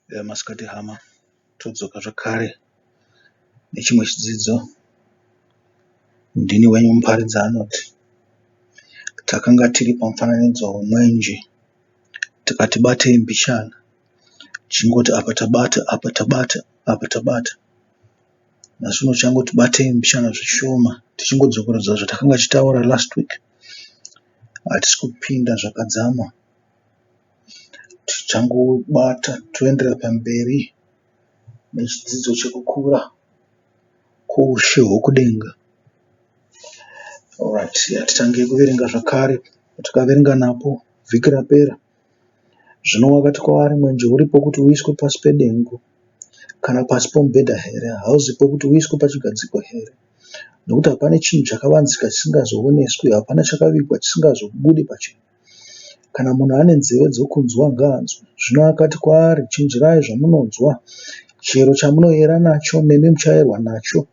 Masikati hama, todzoka zvakare nechimwe chidzidzo. Ndini wenyu muparidzi anoti takanga tiri pamufananidzo wemwenje tikati batei mbichana tichingoti apa tabata apa tabata apa tabata. Nhasi uno tichangoti batei mbichana zvishoma tichingodzokorodza zvatakanga tichitaura last week. Hatisi kupinda zvakadzama. Tichangobata toenderera pamberi nechidzidzo chekukura kwoushe hwokudenga. Alright, titange kuverenga zvakare patakaverenga napo vhiki rapera. Zvino wakati kwavari, mwenje uripo kuti uiswe pasi pedengu kana pasi pomubhedha here? Hauzipo kuti uiswe pachigadziko here? Nokuti hapana chinhu chakavanzika chisingazooneswi, hapana chakavigwa chisingazobudi pachena. Kana munhu ane nzeve dzokunzwa ngaanzwe. Zvino akati kwaari, Chenjerai zvamunonzwa. Chero chamunoyera nacho, nemi muchayerwa nacho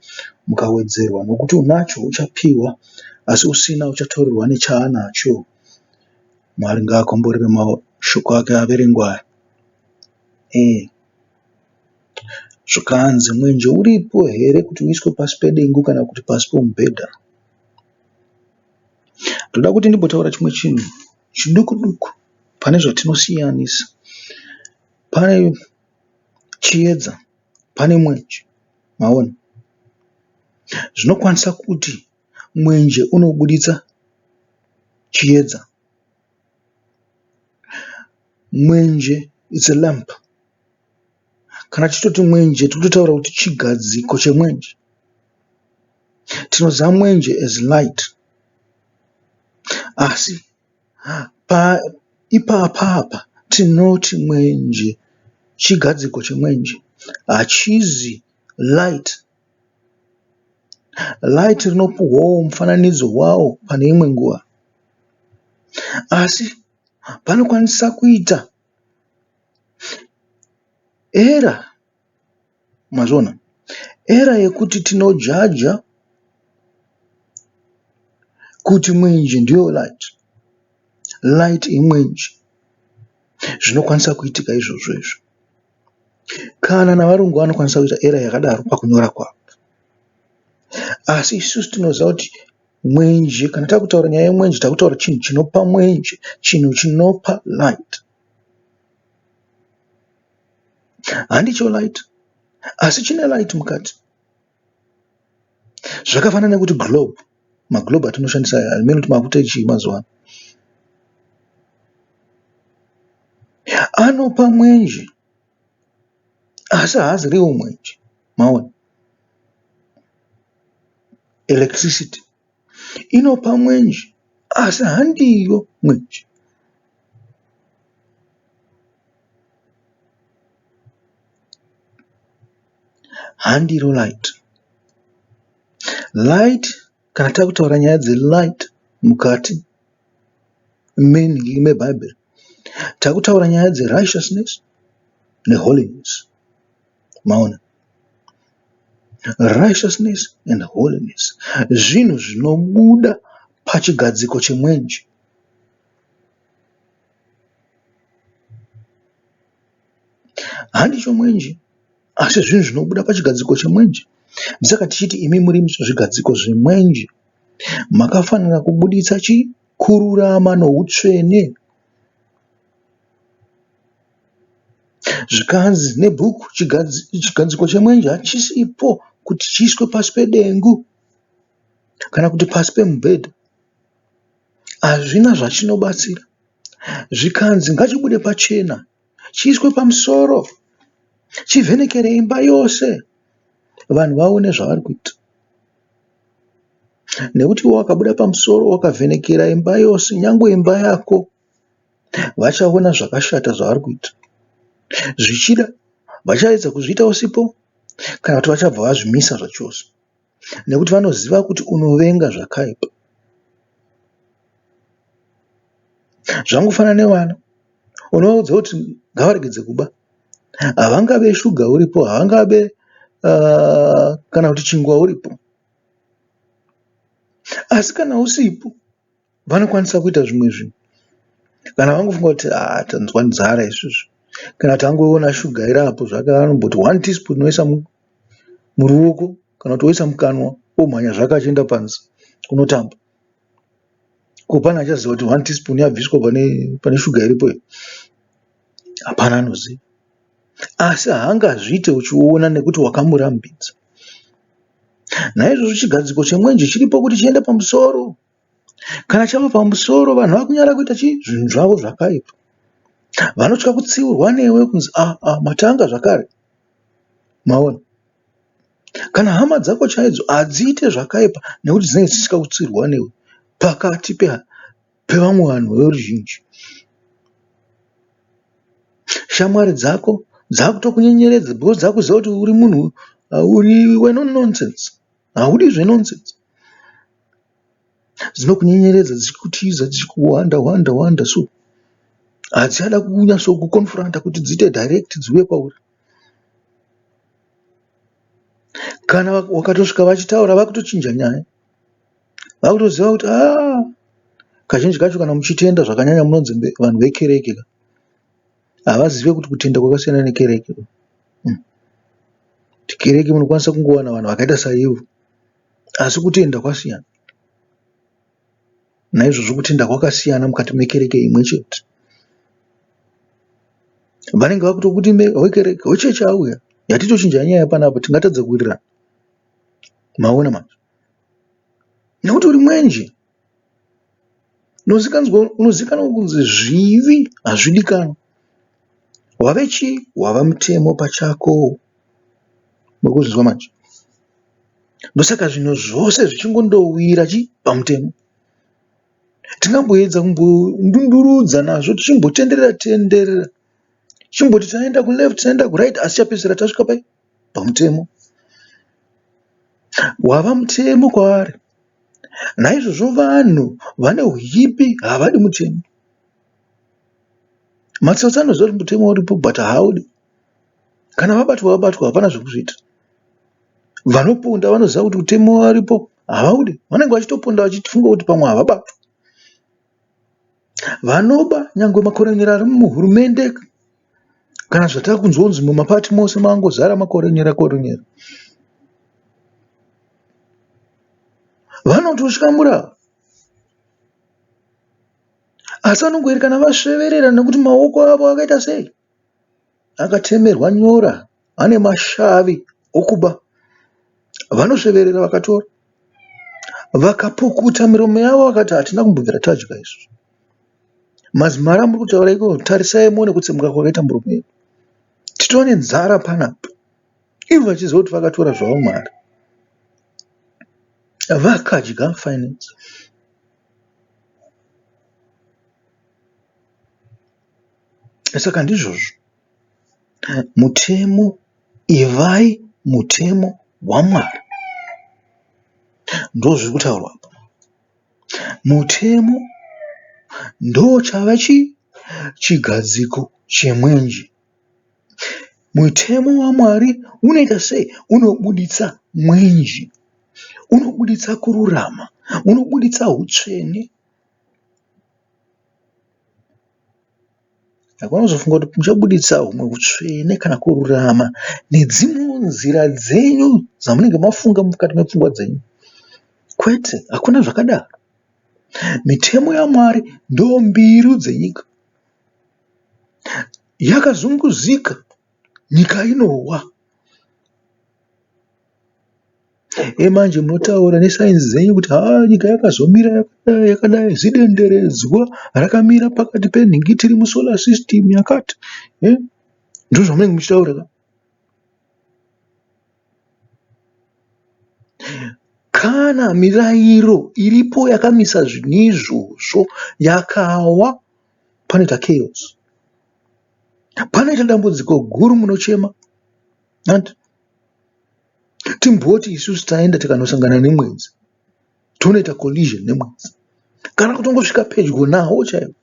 mukawedzerwa, nokuti unacho uchapiwa, asi usina uchatorerwa nechaanacho. Mwari ngaakomborere mashoko ake averengwa aya. Eh. Zvikanzi mwenje uripo here kuti uiswe pasi pedengu kana kuti pasi pomubhedha? Ndoda kuti ndimbotaura chimwe chinhu chiduku duku pane zvatinosiyanisa. Pane chiedza, pane mwenje. Maona? Zvinokwanisa kuti mwenje unobuditsa chiedza. Mwenje it's a lamp. Kana tichitoti mwenje tirikutotaura kuti chigadziko chemwenje. Tinoziva mwenje as light asi ipapa apa tinoti mwenje chigadziko chemwenje hachizi light. Light rinopuhwawo mufananidzo wawo pane imwe nguva asi panokwanisa kuita Error mazviona error yekuti tinojaja kuti mwenje ndiyo light, light imwenje. Zvinokwanisa kuitika izvozvo izvo. Kana navarungu vanokwanisa kuita error yakadaro pakunyora kwavo. Asi isusu tinoziva kuti mwenje kana takutaura nyaya yemwenje takutaura chinhu chinopa mwenje, chinhu chinopa light. Handicho light asi chine light mukati. Zvakafanana nekuti globe, maglobe atinoshandisa aya hameno kuti makuita echii mazuva ano. Anopa mwenje asi haazi real mwenje maona. Electricity inopa mwenje asi handiyo mwenje. Handiro light. Light kana takutaura nyaya dzelight mukati mebhaibheri takutaura nyaya dzerighteousness neholiness. Maona? Righteousness and holiness zvinhu zvinobuda pachigadziko chemwenje. Handicho mwenje asi zvinhu zvinobuda pachigadziko chemwenje. Ndosaka tichiti imi muri zvigadziko zvemwenje makafanira kubuditsa chii? Kururama noutsvene. Zvikanzi nebhuku chigadziko chemwenje hachisipo kuti chiiswe pasi pedengu kana kuti pasi pemubhedha. Hazvina zvachinobatsira. Zvikanzi ngachibude pachena chiiswe pamusoro chivhenekere imba yose vanhu vaone zvavari kuita. Nekuti iwe wakabuda pamusoro wakavhenekera imba yose nyangwe imba yako vachaona zvakashata zvavari kuita. Zvichida vachaedza kuzviita usipo kana kuti vachabva vazvimisa zvachose nekuti vanoziva kuti unovenga zvakaipa. Zvangofanana nevana, unovaudza kuti ngavaregedze kuba. Havangabe shuga uripo, havangabe kana kuti chingwa uripo. Asi kana usipo vanokwanisa kuita zvimwe zvinhu. Kana vangofunga kuti haa tanzwa nzara isusu. Kana kuti angoona shuga iri apo zvake anomboti one teaspoon oisa muruoko kana kuti oisa mukanwa omhanya zvake achienda panze kunotamba. Ko pane achaziva kuti one teaspoon yabviswa pane, pane shuga iripo here? Hapana anoziva. Asi haangazviite uchiona nekuti wakamurambidza. Naizvozvo chigadziko chemwenje chiripo kuti chiende pamusoro. Kana chava pamusoro vanhu vakunyara kuita chii? Zvinhu zvavo zvakaipa. Vanotya kutsiurwa newe kunzi ah, ah, matanga zvakare. Maona? Kana hama dzako chaidzo hadziite zvakaipa nekuti dzinenge dzichitya kutsiurwa newe pakati pevamwe vanhu veruzhinji. Shamwari dzako dzakutokunyenyeredza because dzakuziva kuti uri munhu uri weno nonsense. Haudi zvenonsense. Dzinokunyenyeredza dzichikutiza dzichikuhwanda hwanda hwanda so. Hadzichada kunyatsokuconfronta kuti dziite direct dziuye kwauri. Kana wakatosvika vachitaura vakutochinja nyaya. Vakutoziva kuti aah kazhinji kacho kana muchitenda zvakanyanya munonzi vanhu vekereke ka. Havazive kuti kutenda kwakasiyana nekereke. Kereke munokwanisa kungowana vanhu vakaita saivo asi kutenda kwasiyana. Naizvozvo kutenda kwakasiyana mukati mekereke imwe chete. Vanenge vakutokuti wekereke wechechi auya yatitochinja nyaya panapa tingatadza kuwirirana. Maona manje? Nekuti uri mwenje. Unozikanwa kunzi zvivi hazvidikanwi. Wave chii? Wava mutemo pachako. Muri kuzvinzwa manje? Ndosaka zvinhu zvose zvichingondowira chii? Pamutemo. Tingamboedza kumbondundurudza nazvo tichimbotenderera tenderera. Tichimboti taenda kuleft taenda kuright asi chapedzisira tasvika pai? Pamutemo. Wava mutemo kwavari. Naizvozvo vanhu vane huipi havadi mutemo. Matsotsi anoziva kuti mutemo uripo but haaudi. Kana vabatwa vabatwa hapana zvekuzviita. Vanoponda vanoziva kuti mutemo uripo havaudi. Vanenge vachitoponda vachifunga kuti pamwe havabatwi. Vanoba nyangwe makoronyera ari muhurumende kana zvatakunzwa kunzi mumapati mose mangozara makoronyera koronyera. Vanototya murau asi vanongoerekana vasveverera nekuti maoko avo akaita sei? Akatemerwa nyora ane mashavi okuba. Vanosveverera vakatora vakapukuta miromo yavo vakati hatina kumbobvira tadya isu. Mazimari amuri kutaura ikoko tarisai muone kutsemuka kwakaita muromo yedu. Titova nenzara panapa. Ivo vachiziva kuti vakatora zvavo mari. Vakadya finance. Saka ndizvozvo. Mutemo ivai mutemo waMwari. Ndozviri kutaurwa apa. Mutemo ndochava chii? Chigadziko chemwenje. Mutemo waMwari unoita sei? Unobuditsa mwenje, unobuditsa kururama, unobuditsa hutsvene. Hakuna kuzofunga kuti muchabuditsa humwe hutsvene kana kururama nedzimwewo nzira dzenyu dzamunenge mafunga mukati mepfungwa dzenyu. Kwete, hakuna zvakadaro. Mitemo yaMwari ndombiru dzenyika. Yakazunguzika nyika inowa. Manje munotaura nesainzi dzenyu kuti haa nyika yakazomira yakadai yakadai zidenderedzwa rakamira pakati penhingi tiri musolar system yakati. Ndozvamunenge muchitaura ka. Kana mirairo iripo yakamisa zvinhu izvozvo yakawa panoita chaos. Panoita dambudziko guru munochema. Hanti timboti isusu taenda tikanosangana nemwedzi tonoita collision nemwedzi kana kutongosvika pedyo nawo chaiwo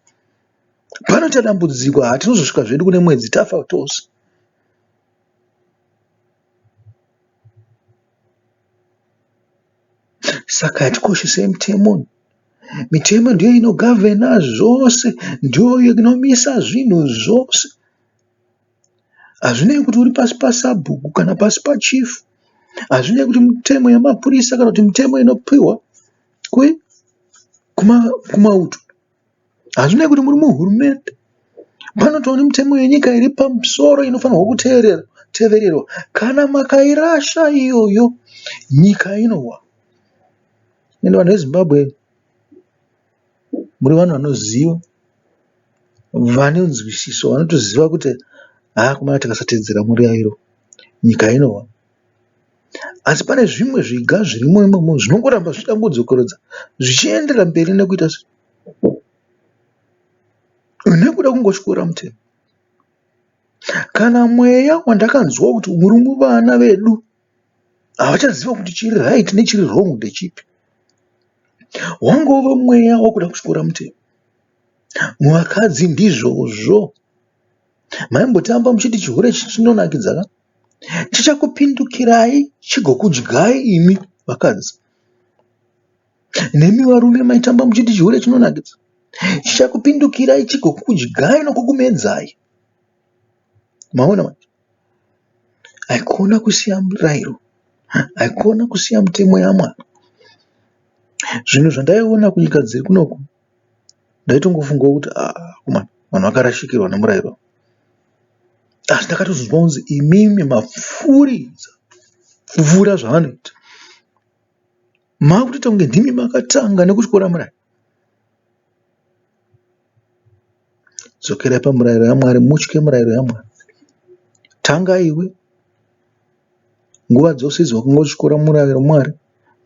panoita dambudziko hatinozosvika zvedu kune mwedzi tafa tose. Saka hatikoshesei mutemo. Mitemo ndiyo inogavhena zvose, ndiyo inomisa zvinhu zvose. Hazvinei kuti uri pasi pasabhuku kana pasi pachief. Hazvinei kuti mitemo yemapurisa kana kuti mitemo inopiwa kumauto. Hazvinei kuti muri muhurumende. Panotova nemitemo yenyika iri pamusoro inofanirwa kutevererwa. Kana makairasha iyoyo nyika inowa. Ende vanhu veZimbabwe muri vanhu vanoziva, vane nzwisiso, vanotoziva kuti haa akomana tikasatevedzera murairo nyika inowa. Asi pane zvimwe zviga zvirimo imomo zvinongoramba zvichida kudzokorodza zvichienderera mberi nekuita nekuda kungotyora mutemo. Kana mweya wandakanzwa kuti uri muvana vedu havachaziva kuti chiri right nechiri wrong ndechipi. Wangova mweya wakuda kutyora mutemo. Muvakadzi ndizvozvo. Maimbotamba muchiti chihure chinonakidza ka? Chichakupindukirai chigokudyai imi vakadzi. Nemi varume maitamba muchiti chihure chinonakidza. Chichakupindukirai chigokudyai nokukumedzai. Maona manje? Haikona kusiya murayiro, haikona kusiya mitemo yaMwari. Zvinhu zvandaiona kunyika dziri kunoku ndaitongofungawo kuti ah akomana vanhu vakarashikirwa nemurayiro. Asi ndakatozonzwa kunzi imimi mapfuuridza kupfuura zvavanoita. Makutoita kunge ndimi makatanga nekutyora murayiro. Dzokerai pamurayiro yaMwari mutye murayiro yaMwari. Tanga iwe nguva dzose idzi wakanga uchityora murayiro Mwari,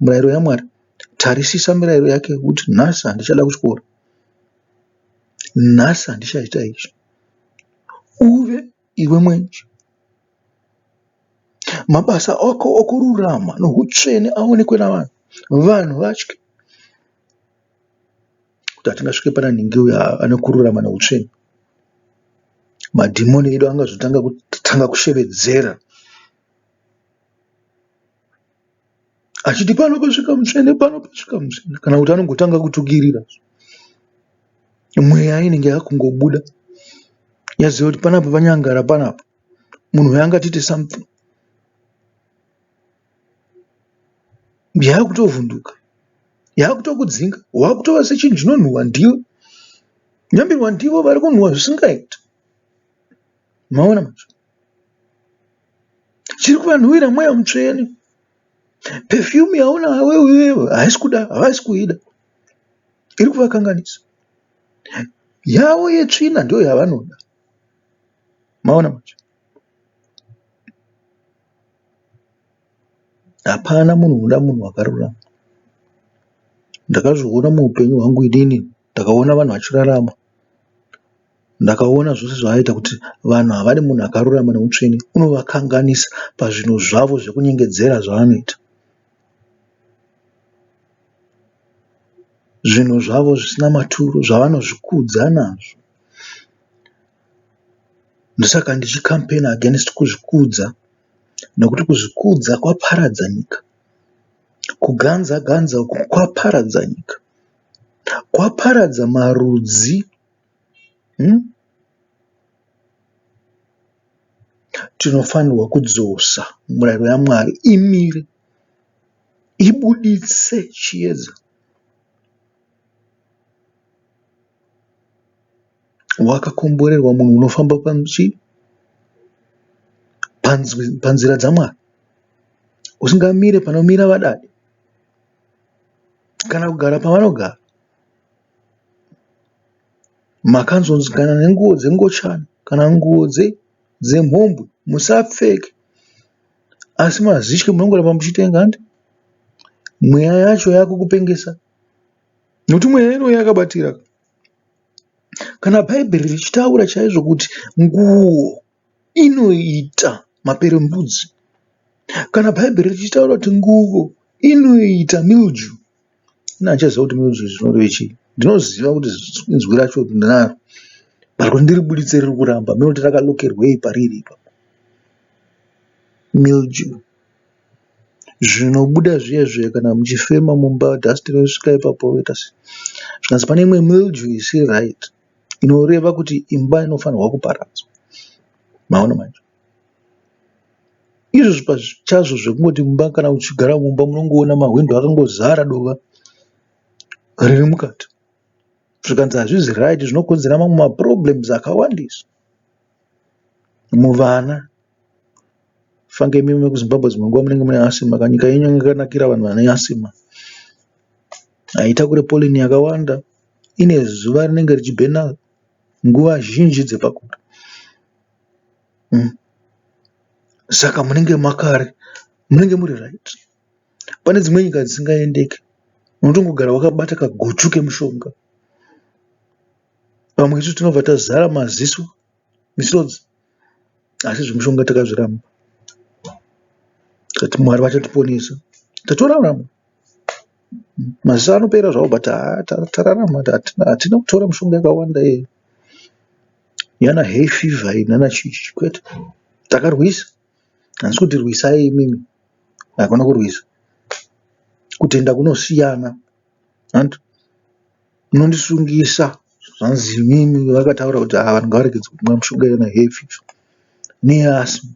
murayiro yaMwari. Tarisisa mirayiro yake kuti nhasi handichada kutyora. Nhasi handichaita izvi. Uve iwe mwenje. Mabasa ako okururama nohutsvene aonekwe navanhu, vanhu vatye kuti hatingasvike pana nhingi uya ane kururama neutsvene. Madhimoni edu angazotanga kutanga kushevedzera achiti pano pasvika mutsvene, pano pasvika mutsvene kana kuti anongotanga kutukirira. Mweya inenge yakungobuda yaziva kuti panapa panyangara panapa munhu uyu angatiite something. Yakutovhunduka, yakutokudzinga, wakutova sechinhu chinonhuhwa ndiwe. Nyambirwa ndivo vari kunhuhwa zvisingaiti. Maona manje? Chiri kuvanhuwira mweya mutsvene. Perfume yaunayo iwewe haisi kuda, havasi kuida. Iri kuvakanganisa. Yavo yetsvina ndiyo yavanoda. Maona manje? Hapana munhu unoda munhu wakarurama. Ndakazviona muupenyu hwangu inini. Ndakaona vanhu vachirarama. Ndakaona zvose zvaaita kuti vanhu havadi munhu akarurama nemutsvene. Unovakanganisa pazvinhu zvavo zvekunyengedzera zvavanoita. Zvinhu zvavo zvisina maturo zvavanozvikudza nazvo. Ndosaka ndichicampaigner against kuzvikudza nekuti kuzvikudza kwaparadza nyika. Kuganza ganza uku kwaparadza nyika. Kwaparadza marudzi. Tinofanirwa kudzosa murayiro yaMwari imire ibuditse chiedza. Wakakomborerwa munhu unofamba panzira dzaMwari usingamire panomira vadadi kana kugara pavanogara. Makanzonzi kana nenguwo dzengochani kana nguwo dzemhombwe musapfeke asi mazitye munongoramba muchitenga hanti? Mweya yacho yakukupengesa nekuti mweya inouya yakabatira. Kana bhaibheri richitaura chaizvo kuti nguwo inoita maperembudzi, kana bhaibheri richitaura kuti nguwo inoita mildew, ini handichaziva kuti mildew zvinoreva chii. Ndinoziva kuti inzwi racho ndinaro but kuti ndiribuditse riri kuramba hameno kuti rakalokerwei pariri ipapo. Mildew. Zvinobuda zviya zviya kana muchifema mumba dust rinosvika ipapo roita sei. Zvikanzi pane imwe mildew isiri right inoreva kuti imba inofanirwa kuparadzwa. Maona manje. Izvozvi pachazvo zvekungoti mumba kana uchigara mumba munongoona mahwindo akangozara dova riri mukati. Zvikanzi hazvisi right zvinokonzera mamwe maproblems akawandisa muvana. Fange imimi vekuZimbabwe dzimwe nguva munenge mune asima ka nyika yenyu yakanakira vanhu vane asima. Haitakure pollen yakawanda, ine zuva rinenge richibhena nguva zhinji dzepakura. Saka munenge makare munenge muri right. Pane dzimwe nyika dzisingaendeke unotongogara wakabata kaguchu kemushonga. Pamwe isu tinobva tazara maziso misodzi asi zvemushonga takazviramba. Tikati Mwari vachatiponesa. Tatorarama. Maziso anopera zvawo but haa tararama hatina kutora mishonga yakawanda iyi yana hay fever iyi nana chii chii kwete. Takarwisa. Handisi kuti rwisai imimi. Hakuna kurwisa. Kutenda kunosiyana. Hanti munondisungisa zvanzi imimi vakataura kuti haa vanhu ngavaregedze kumwa mishonga yana hay fever neasthma.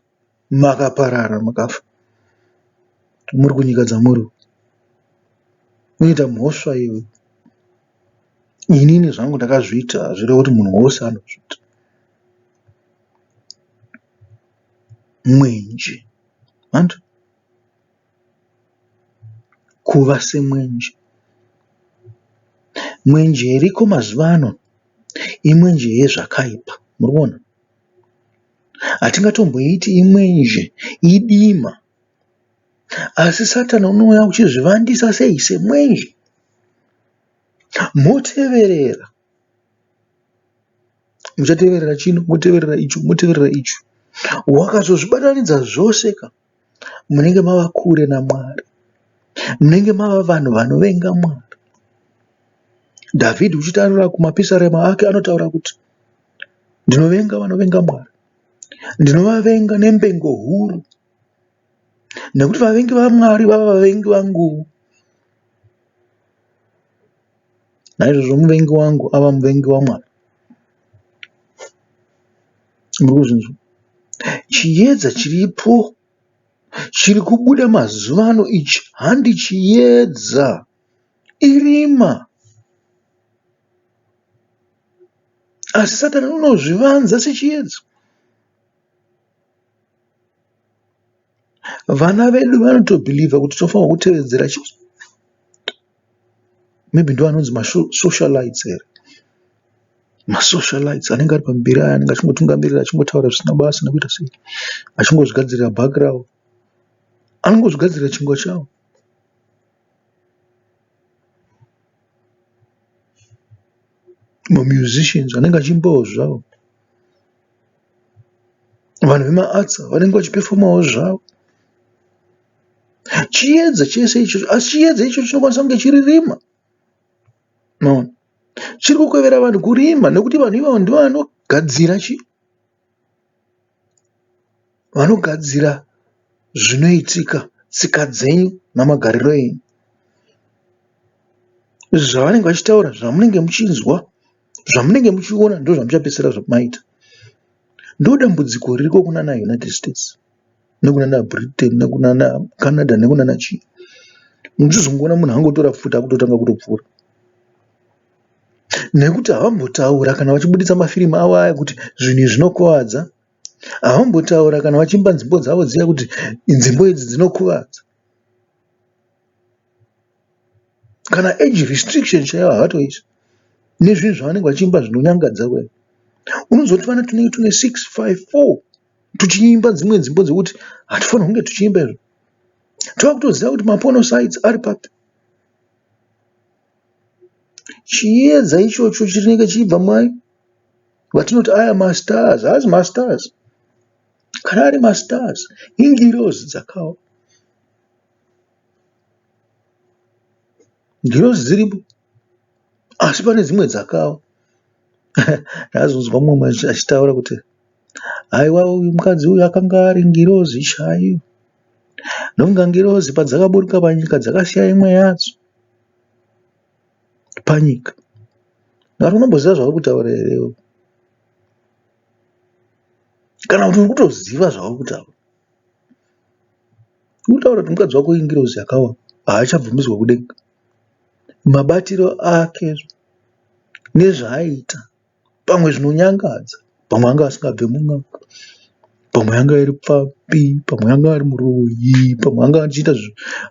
Makaparara makafa muri kunyika dzamuri unoita mhosva iwe. Inini zvangu ndakazviita hazvirevi kuti munhu wose anozviita. Mwenje hanti kuva semwenje. Mwenje iriko mazuva ano imwenje yezvakaipa murikuona. Hatingatomboiti imwenje idima asi Satani unouya uchizvivandisa sei semwenje moteverera. Muchateverera chino moteverera icho moteverera icho. Wakazozvibatanidza zvose ka munenge mava kure naMwari. Munenge mava vanhu vanovenga Mwari. Dhavhidhi uchitarira kumapisarema ake anotaura kuti ndinovenga vanovenga Mwari. Ndinovavenga nembengo huru nekuti vavengi vaMwari vava vavengi vanguwo. Naizvozvo muvengi wangu ava muvengi waMwari. Muri kuzvinzwa? Chiedza chiripo chiri kubuda mazuva ano ichi handi chiedza, irima. Asi Satani unozvivanza sechiedza. Vana vedu vanotobhilivha kuti tinofanirwa kutevedzera chii? Maybe ndoanonzi masocialites here? Masocialites anenge ari pamberi aya anenge achingotungamirira achingotaura zvisina basa nekuita sei achingozvigadzirira bhaki rawo. Anongozvigadzirira chingwa chawo. Mamusicians anenge achiimbawo zvawo. Vanhu vemaarts vanenge vachipefomawo zvavo. Chiedza chese ichocho asi chiedza ichocho chinokwanisa kunge chiri rima. Maona? Chiri kukwevera vanhu kurima nekuti vanhu ivavo ndivo vanogadzira chii? Vanogadzira zvinoitika, tsika dzenyu namagariro enyu. Zvavanenge vachitaura, zvamunenge muchinzwa, zvamunenge muchiona ndozvamuchapedzisira maita. Ndodambudziko ririko kunana United States nekunana Britain nekunana Canada nekunana chii. Muchizongoona munhu angotora pfuti akutotanga kutopfura. Nekuti havambotaura kana vachibuditsa mafirimu avo aya kuti zvinhu izvi zvinokuvadza. Havambotaura kana vachiimba nzimbo dzavo dziya kuti nzimbo idzi dzinokuvadza. Kana age restriction chaiyo havatoisi nezvinhu zvavanenge vachiimba zvinonyangadza kudai. Unonzwa tuvana tunenge tune 6, 5, 4 tuchiimba dzimwe nzimbo dzekuti hatifanirwi kunge tuchiimba izvo. Tava kutoziva kuti mapono sites ari papi. Chiedza ichocho chinenge chichibva mai vatinoti aya mastars haasi mastars. Kana ari mastars ingirozi dzakawa. Ngirozi dziripo asi pane dzimwe dzakawa. Ndakazonzwa mumwe achitaura kuti haiwa uyu mukadzi uyu akanga ari ngirozi chaiyo. Ndofunga ngirozi padzakaburuka panyika dzakasiya imwe yadzo panyika. Ndakati unomboziva zvauri kutaura here iwe? Kana kuti uri kutoziva zvauri kutaura? Kutaura kuti mukadzi wako ingirozi yakawa haachabvumidzwa kudenga. Mabatiro ake nezvaaiita pamwe zvinonyangadza, pamwe anga asingabve mun'anga, pamwe anga ari pfambi, pamwe anga ari muroyi, pamwe anga achiita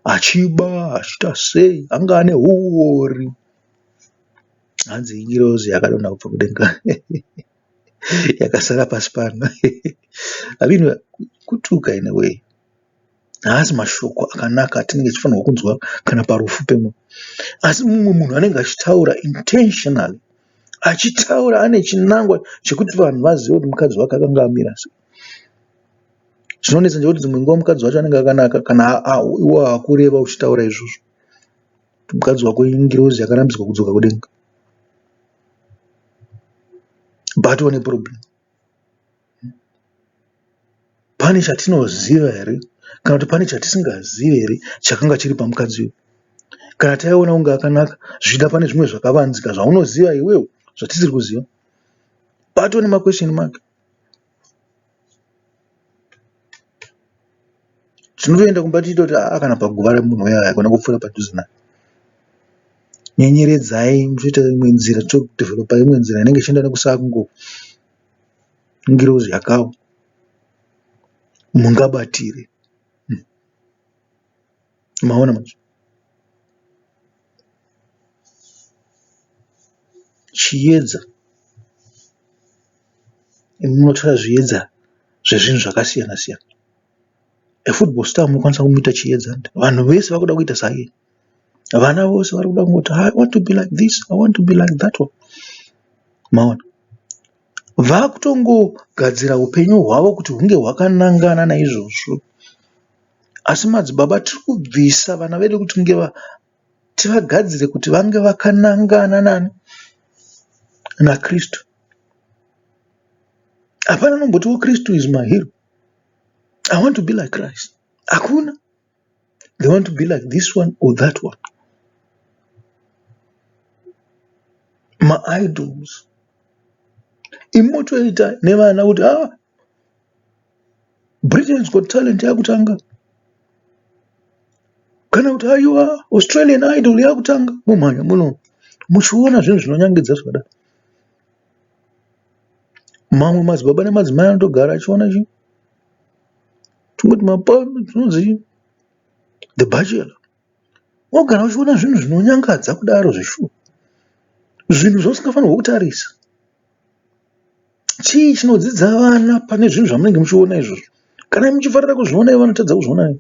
achiba achiita sei, anga ane huori. Hanzi ingirozi yakadonha kubva kudenga yakasara pasi pano. I mean kutuka in a way. Haasi mashoko akanaka atinenge tichifanirwa kunzwa kana parufu pemunhu. Asi mumwe munhu anenge achitaura intentionally achitaura ane chinangwa chekuti vanhu vazive kuti mukadzi wake akanga amira sei. Zvinonetsa ndechekuti dzimwe nguva mukadzi wacho anenge akanaka kana iwe wakureva uchitaura izvozvo. Mukadzi wako ingirozi yakarambidzwa kudzoka kudenga. But one problem. Pane chatinoziva here kana kuti pane chatisingazivi here chakanga chiri pamukadzi uyu? Kana taiona kunge akanaka zvichida pane zvimwe zvakavanzika zvaunoziva iwewe zvatisiri kuziva. Patoo nemaquestion mark. Tinotoenda kumba tichitoti aa kana paguva remunhu uya haikona kupfuura padhuze naye. Nyenyeredzai muchiita imwe nzira todhivheropa imwe nzira inenge ichienda nekusango ngirozi yakawa mungabatire. Maona manje. Chiedza Imi munotora zviedza zvezvinhu zvakasiyana siyana. A football star munokwanisa kumuita chiedza. Vanhu vese vakuda kuita saiye. Vana vose vari kuda kungoti I want to be like this, I want to be like that one. Maona? Vakutongogadzira upenyu hwavo kuti hunge hwakanangana naizvozvo. Asi madzibaba tiri kubvisa vana vedu kuti kunge tivagadzire kuti vange vakanangana nani? NaKristu. Hapana anombotiwo Kristu is my hero. I want to be like Christ. Hakuna. They want to be like this one or that one. MaIdols. Imotoita nevana kuti ah, Britain's Got Talent yakutanga kana kuti aiwa Australian Idol yakutanga momhanya muno muchiona zvinhu zvinonyangidza zvakadai. Mamwe madzibaba nemadzimai anotogara achiona chi tungoti tunonzi The Bachelor. Wogara uchiona zvinhu zvinonyangadza kudaro zveshuwa. Zvinhu zvausingafanirwi kutarisa. Chii chinodzidza vana pane zvinhu zvamunenge muchiona izvozvo? Kana muchifarira kuzviona ivo vanotadza kuzviona here?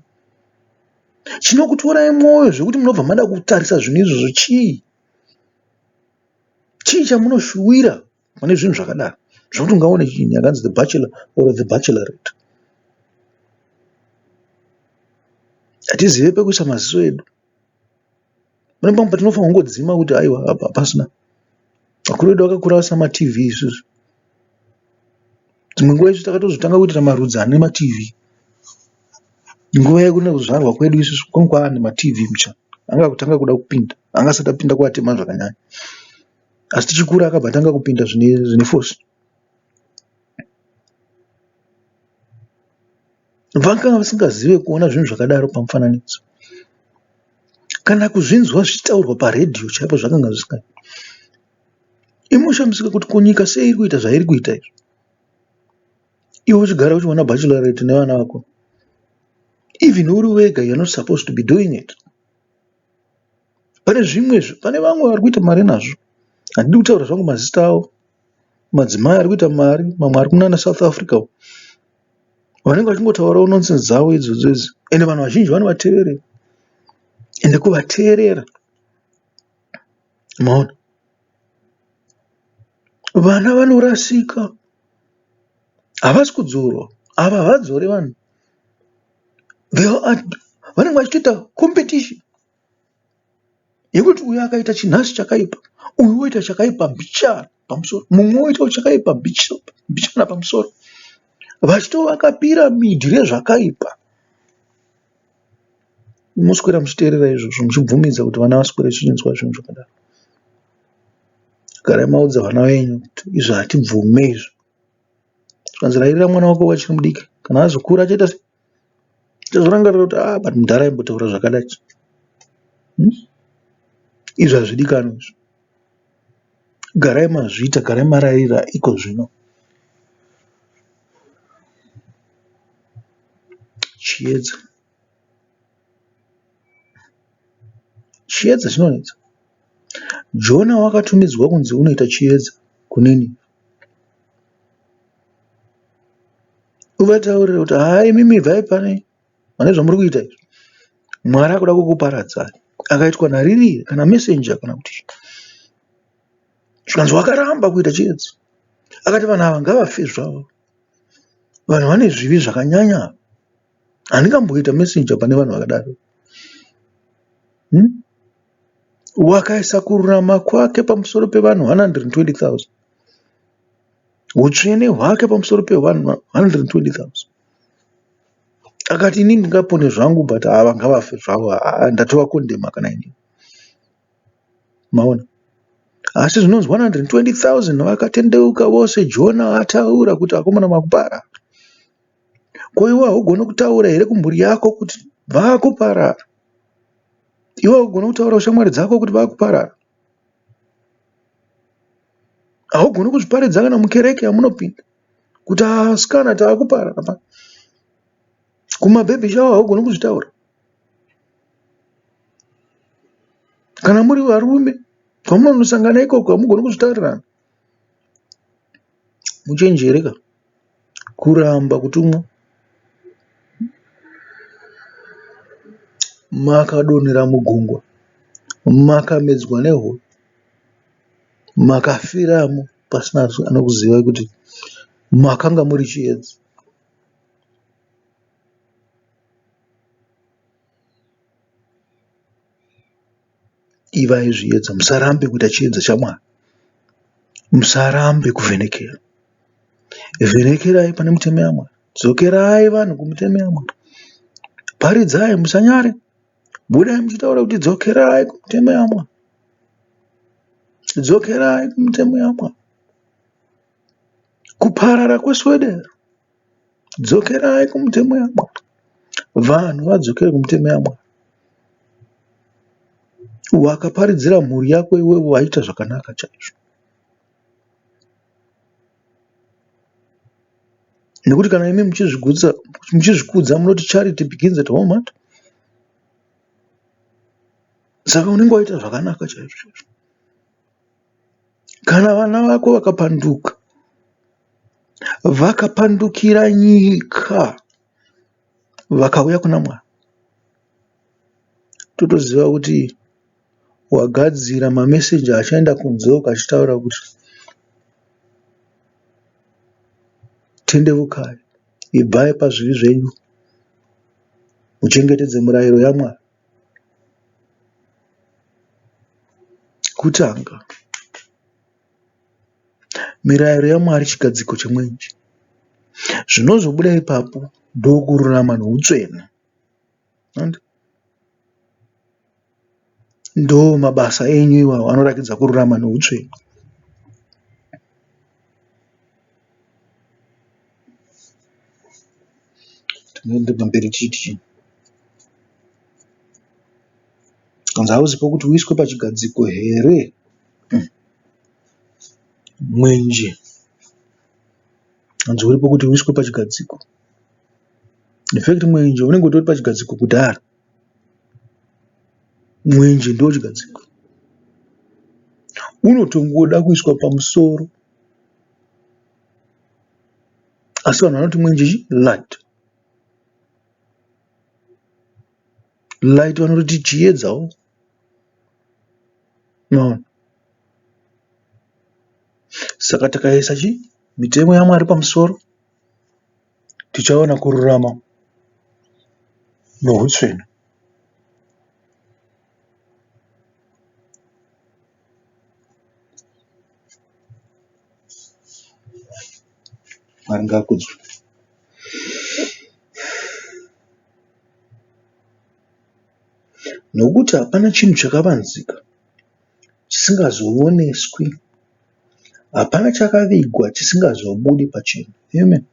Chinokutorai mwoyo zvekuti munobva mada kutarisa zvinhu izvozvo chii? Chii chamunoshuwira pane zvinhu zvakadaro zvekuti ungaone chinhu yakanzi the bachelor or the bachelorette? Hatizive pekuisa maziso edu. Pane pamwe patinofanirwa kungodzima kuti aiwa apa hapasina. Vakuru vedu vakakura vasina maTV isusu. Dzimwe nguva isu takatozotanga kuitira marudzi ane maTV. Nguva yekuzvarwa kwedu isusu kwanga kwaane maTV mucha. Anga akutanga kuda kupinda. Anga asati apinda kuvatema zvakanyanya. Asi tichikura akabva atanga kupinda zvine force. Vakanga vasingazive kuona zvinhu zvakadaro pamufananidzo. Kana kuzvinzwa zvichitaurwa paredhiyo chaipo zvakanga zvisinga. Imoshamisika kuti ko nyika sei iri kuita zvairi kuita izvi. Iwe uchigara uchiona bachelorette nevana vako. Even uri wega you're not supposed to be doing it. Pane zvimwe, pane vamwe vari kuita mari nazvo. Handidi kutaura zvangu mazita avo. Madzimai ari kuita mari, mamwe ari kunana South Africa uko. Vanenge vachingotaurawo nonsense dzavo idzodzo idzi ende vanhu vazhinji vanovateverera ende kuvateerera maona. Vana vanorasika havasi kudzorwa ava havadzore vanhu vanenge vachitoita competition. Yekuti uyu akaita chinhasi chakaipa, uyu oita chakaipa mbichana pamusoro, mumwe oitawo chakaipa mbichana pamusoro. Vachitovaka piramidhi rezvakaipa. Moswera muchiteerera izvozvo muchibvumidza kuti vana vaswere vachinzwa zvinhu zvakadaro. Garai maudza vana venyu kuti izvi hatibvume izvi. Zvikanzi rairira mwana wako achiri mudiki kana azokura achaita sei? Tichazorangarira kuti ah but mudhara aimbotaura zvakadai. Izvi hazvidikanwi izvi. Garai mazviita, garai maraira iko zvino. Chiedza. Chiedza chinonetsa. Jona wakatumidzwa kunzi unoita chiedza kuNinivhi. Uvataurire kuti haa imimi ibvai pane pane zvamuri kuita izvi. Mwari akuda kukuparadzai. Akaitwa nhariri kana messenger kana kuti chii. Zvikanzi wakaramba kuita chiedza. Akati vanhu ava ngavafe zvavo. Vanhu vane zvivi zvakanyanya. Handingamboita messenger pane vanhu vakadaro. Wakaisa kururama kwake pamusoro pevanhu 120,000. Hutsvene hwake pamusoro pevanhu 120,000. Akati ini ndingapone zvangu but ava ngavafe zvavo ndatovakondema kana ini. Maona? Asi zvinonzi 120,000 vakatendeuka vose Jona ataura kuti akomana makupara. Ko iwe haugoni kutaura here kumhuri yako kuti vakuparara? Iwe haugoni kutaura kushamwari dzako kuti vakuparara? Haugoni kuzviparidza kana mukereke yamunopinda kuti asikana taakuparara pa. Kumabhebhi shawa haugoni kuzvitaura. Kana muri varume kwamunonosangana ikoko hamugoni kuzvitaurirana. Muchenjere ka kuramba kutumwa. Makadonhera mugungwa, makamedzwa nehove, makafiramo pasina anokuzivai kuti makanga muri chiedza. Ivai zviedza, musarambe kuita chiedza chaMwari. Musarambe kuvhenekera. Vhenekerai pane mitemo yaMwari. Dzokerai vanhu kumitemo yaMwari. Paridzai, musanyare. Budai muchitaura kuti dzokerai kumitemo yaMwari. Dzokerai kumitemo yaMwari. Kuparara kweswedera. Dzokerai kumutemo yaMwari. Vanhu vadzokere kumutemo yaMwari. Wakaparidzira mhuri yako iwewe waita zvakanaka chaizvo. Nekuti kana imi muchizvikudza munoti charity begins at home hanti? Saka unenge waita zvakanaka chaizvo chaizvo. Kana vana vako vakapanduka, vakapandukira nyika vakauya kuna Mwari, totoziva kuti wagadzira mameseji achaenda kunze uko achitaura kuti tendeukai, ibvai pazvivi zvenyu muchengetedze murayiro yaMwari. Kutanga, mirayiro yaMwari chigadziko chemwenje. Zvinozobuda ipapo ndokururama noutsvene. Ndomabasa enyu iwawo anoratidza kururama noutsvene. Tinoenda pamberi tichiti chii? Hanzi hauzi pokuti uiswe pachigadziko here mwenje? Hanzi uripo kuti uiswe pachigadziko. In fact mwenje unenge utori pachigadziko kudhara. Mwenje ndochigadziko. Unotongoda kuiswa pamusoro asi vanhu vanoti mwenje chii? Light. Light vanototi chiedzawo. Maona? Saka tikaisa chii? Mitemo yaMwari pamusoro tichawana kururama nohutsvene. Mwari ngaakudzwe. Nokuti hapana chinhu chakavanzika chisingazooneswi, hapana chakavigwa chisingazobudi pachena. Amen.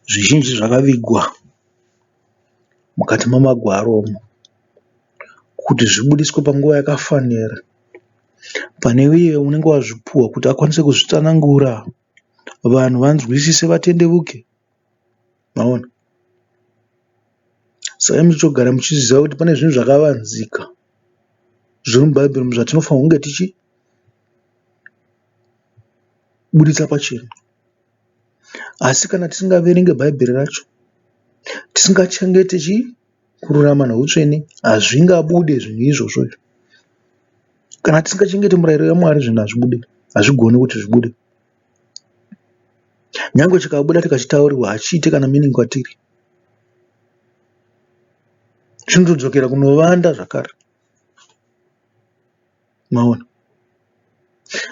Zvizhinji zvakavigwa. mukati memagwaro umu kuti zvibudiswe panguva yakafanira pane iye unenge wazvipuhwa kuti akwanise kuzvitsanangura vanhu vanzwisise vatendevuke. Maona? Saka muchitogara muchiziva kuti pane zvinhu zvakavanzika zviri muBhaibheri umu zvatinofanirwa kunge tichiburitsa pachena. Asi kana tisingaverenge Bhaibheri racho, tisingachengete chii? Kururama neutsvene, hazvingabude zvinhu izvozvo izvo. Kana tisingachengeti murayiro yaMwari zvinhu hazvibude, hazvigoni kuti zvibude. Nyangwe chikabuda tikachitaurirwa hachiite kana meaning kwatiri. Chinotodzokera kunovanda zvakare. Maona?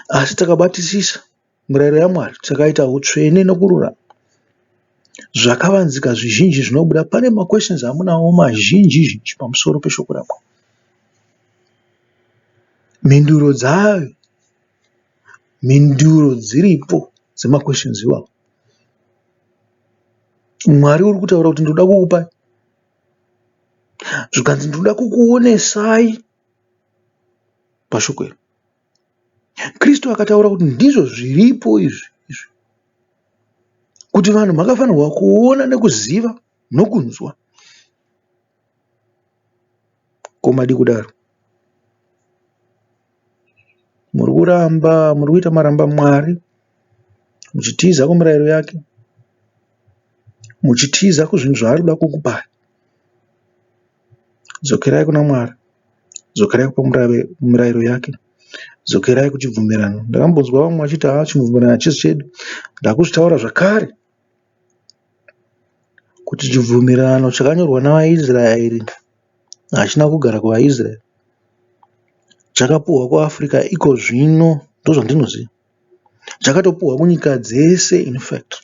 Asi takabatisisa mirayiro yaMwari takaita utsvene nokururama. Zvakavanzika zvizhinji zvinobuda. Pane maquestions amunawo mazhinji zhinji pamusoro peshoko raMwari. Mhinduro dzayo, mhinduro dziripo dzemaquestions iwawo. Mwari uri kutaura kuti ndinoda kukupai. Zvikanzi ndinoda kukuonesai pashoko iri. Kristu akataura kuti ndizvo zviripo izvi izvi kuti vanhu makafanirwa kuona nekuziva nokunzwa. Ko madi kudaro? Muri kuramba, muri kuita maramba Mwari muchitiza kumirayiro yake, muchitiza kuzvinhu zvaari kuda kukupai. Dzokerai kuna Mwari, dzokerai kumirayiro yake, dzokerai kuchibvumirano. Ndakambonzwa vamwe vachiti haa chibvumirano hachisi chedu. Ndakuzvitaura zvakare kuti chibvumirano chakanyorwa navaIsraeri hachina kugara kuvaIsraeri. Chakapuhwa kuAfrica iko zvino ndozvandinoziva. Chakatopuhwa kunyika dzese infact.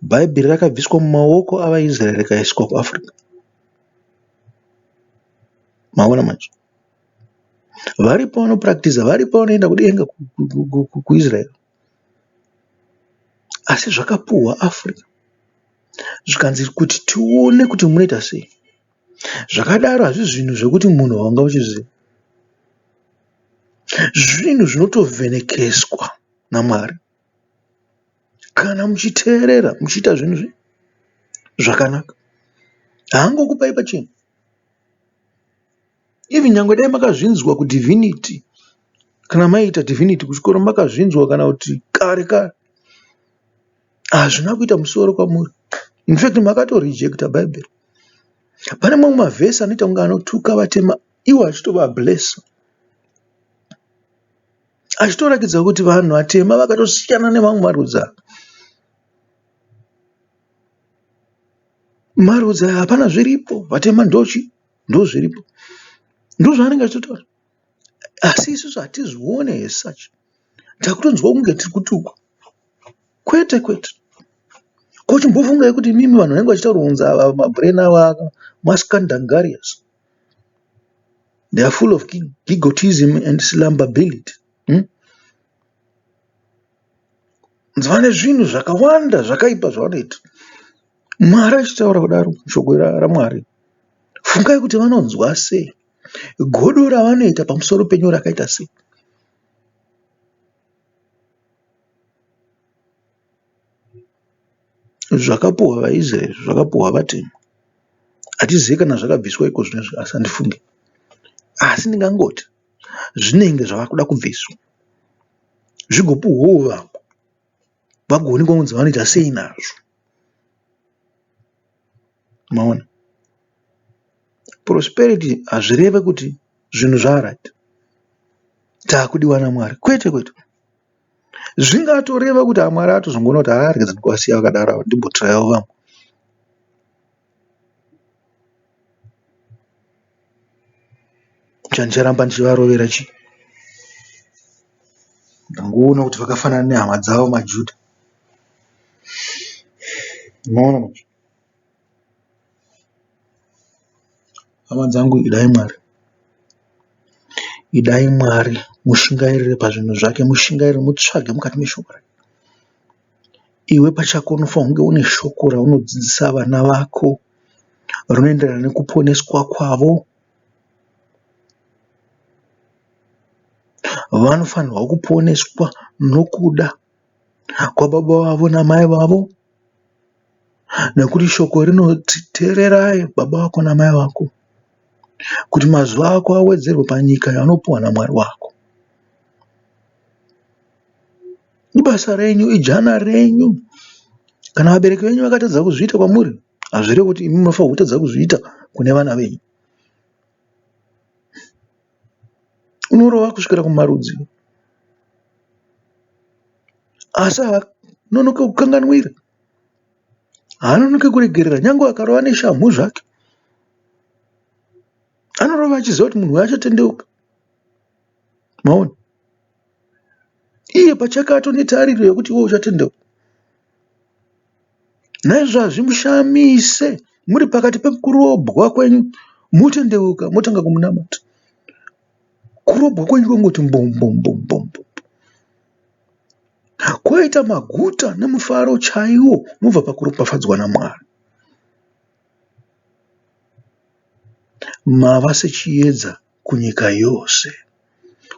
Bhaibheri rakabviswa mumaoko avaIsraeri rikaiswa kuAfrica. Maona manje? Varipo vanopractiza, varipo vanoenda kudenga kuIsrael. Asi zvakapuhwa Africa zvikanzi kuti tione kuti munoita sei. Zvakadaro hazvisi zvinhu zvekuti munhu wanga uchiziva. Zvinhu zvinotovhenekeswa naMwari. Kana muchiteerera muchiita zvinhu zvakanaka haangokupai pachena. Even nyangwe dai makazvinzwa kudivinity kana maiita divinity kuchikoro makazvinzwa kana kuti kare kare hazvina kuita musoro kwamuri. Infact makatorejecta bhaibheri. Pane mamwe mavhesi anoita kunge anotuka vatema iwo achitovablessa. Achitoratidza kuti vanhu vatema vakatosiyana nemamwe marudzi aya. Marudzi aya hapana zviripo, vatema ndochi ndozviripo. Ndozvaanenge achitotaura. Asi isusu hatizvione as such. Takutonzwa kunge tiri kutukwa. Kwete kwete. Ko chimbofungai kuti imimi vanhu vanenge vachitaura kunzi ava mabrain avo maskandangarias. They are full of gigotism and slumberbility. Vane zvinhu zvakawanda zvakaipa zvavanoita. Mwari achitaura kudaro shoko raMwari. Fungai kuti vanonzwa sei. Godo ravanoita pamusoro penyu rakaita sei. Zvakapuhwa vaIsraeri zvakapuhwa vatema. Hatizivi kana zvakabviswa iko zvino izvi asi handifungi. Asi ndingangoti zvinenge zvava kuda kubviswa zvigopuhwawo vamwe vagoonekwa kunzi vanoita sei nazvo. Maona? Prosperity hazvireve kuti zvinhu zvaright takudiwa naMwari kwete kwete. Zvingatoreva kuti Mwari atozongoona kuti haa regedza ndikuvasiya vakadaro ava ndimbotrayawo vamwe. Chandicharamba ndichivarovera chii? Ndangoona kuti vakafanana nehama dzavo maJudha. Unoona manje? Hama dzangu idai Mwari. Idai Mwari mushingairire pazvinhu zvake mushingairire mutsvage mukati meshoko rake. Iwe pachako unofanirwa kunge une shoko raunodzidzisa vana vako rinoenderana nekuponeswa kwavo. Vanofanirwa kuponeswa nokuda kwababa vavo namai vavo nekuti shoko rinoti teererai baba vako namai vako kuti mazuva ako awedzerwe panyika yaunopiwa naMwari wako. Ibasa renyu, ijana renyu. Kana vabereki venyu vakatadza kuzviita kwamuri, hazvirevi kuti imi munofanirwa kutadza kuzviita kune vana venyu. Unorova kusvikira kumarudzi asi haanonoke kukanganwira, haanonoke kuregerera nyange akarova neshamhu zvake. Anorova achiziva kuti munhu uyu achatendeuka. Maona? Iye pachake atone tariro yekuti iwe uchatendeuka. Naizvozvo hazvimushamise muri pakati pekurobwa kwenyu motendeuka motanga kumunamata. Kurobwa kwenyu kongoti mbombombombo. Koita maguta nemufaro chaiwo unobva pakuropafadzwa naMwari. Mava sechiedza kunyika yose,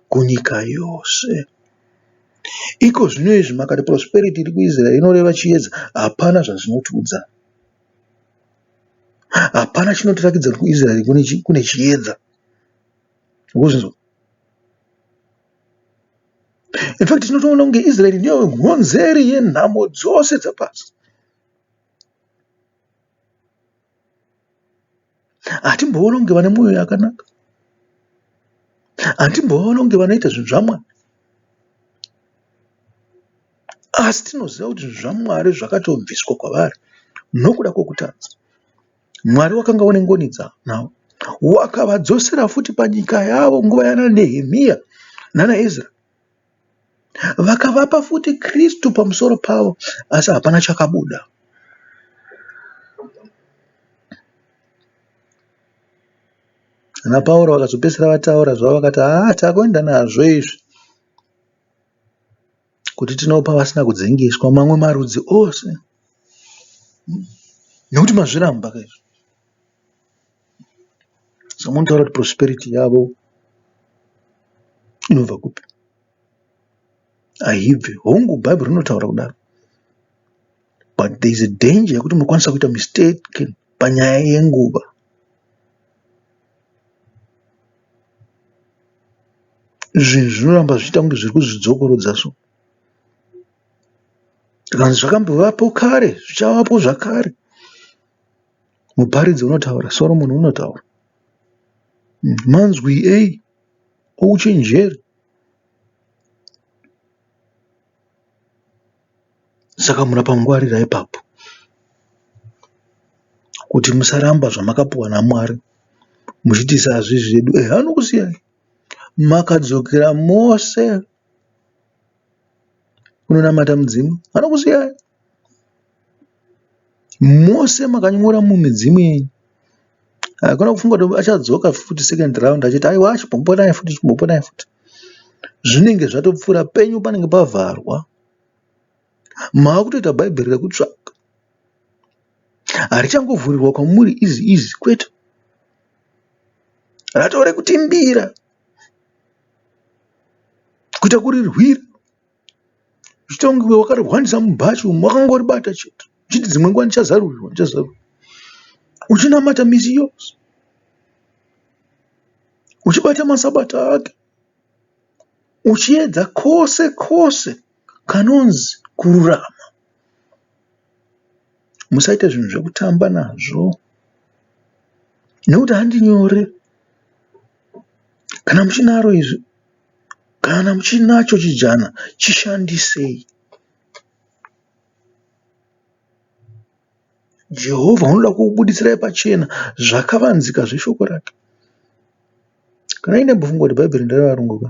kunyika yose. Iko zvino izvi makati prosperity iri kuIsrael inoreva chiedza, hapana zvazvinotiudza. Hapana chinotirakidza kuti kuIsrael kune chiedza. Ukuzvinzwa? In fact tinotoona kunge Israel ndiyo honzeri yenhamo dzose dzapasi. Hatimboona kunge vane mwoyo yakanaka. Hatimbovaona kunge vanoita zvinhu zvaMwari. Asi tinoziva kuti zvinhu zvaMwari zvakatobviswa kwavari nokuda kwokutadza. Mwari wakanga une ngoni navo. Wakavadzosera futi panyika yavo nguva yana Nehemiya nana Ezra. Vakavapa futi Kristu pamusoro pavo asi hapana chakabuda. Ana Pauro vakazopedzisira vataura zvavo vakati haa takuenda nazvo izvi kuti tinopa vasina kudzingiswa mamwe marudzi ose nekuti mazviramba ka izvi. Saka munotaura kuti prosperity yavo inobva kupi? Haibvi. Hongu bhaibheri rinotaura kudaro but there is a danger yekuti munokwanisa kuita mistake panyaya yenguva. Zvinhu zvinoramba zvichiita kunge zviri kuzvidzokorodza so. Zvikanzi zvakambovapo kare zvichavapo zvakare. Muparidzi unotaura, Soromoni unotaura. Manzwi ei ouchenjeri. Saka munapangwarira ipapo kuti musaramba zvamakapiwa naMwari muchiti isu hazvisi zvedu. Ehe anokusiyai makadzokera mose kunonamata mudzimu anokusiyai. Mose makanyora mumidzimu yenyu. Hakuna kufunga kuti achadzoka futi second round achiti aiwa chimboponai futi chimboponai futi. Zvinenge zvatopfuura penyu panenge pavharwa. Makutoita bhaibheri rekutsvaka. Harichangovhurirwa kwamuri easy easy kwete. Ratova rekutimbira. Kuita kurirwira. Uchiita kunge wakarihwandisa mubhachi umu wakangoribata chete uchiti dzimwe nguva ndichazarurirwa ndichazarurirwa. Uchinamata misi yose. Uchibata masabata ake. Uchiedza kose kose kanonzi kururama. Musaita zvinhu zvekutamba nazvo nekuti handi nyore. Kana muchinaro izvi Kana muchinacho chijana chishandisei. Jehovha unoda kukubuditsirai pachena zvakavanzika zveshoko rake. Kana ini ndambofunga kuti bhaibheri nderevarungu ka